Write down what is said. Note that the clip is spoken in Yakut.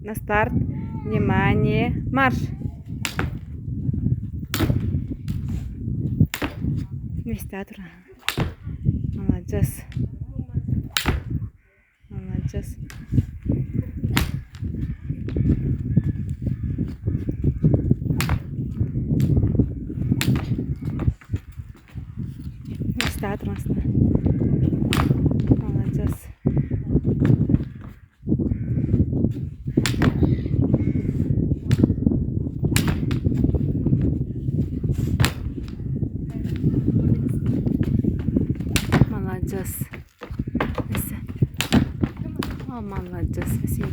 На старт. Внимание! Марш! Миэстэҕэ туран. Маладьыас. Маладьыас. Миэстэҕэ туран Маладьыас. Маладьыас. Маладьыас, спасибо.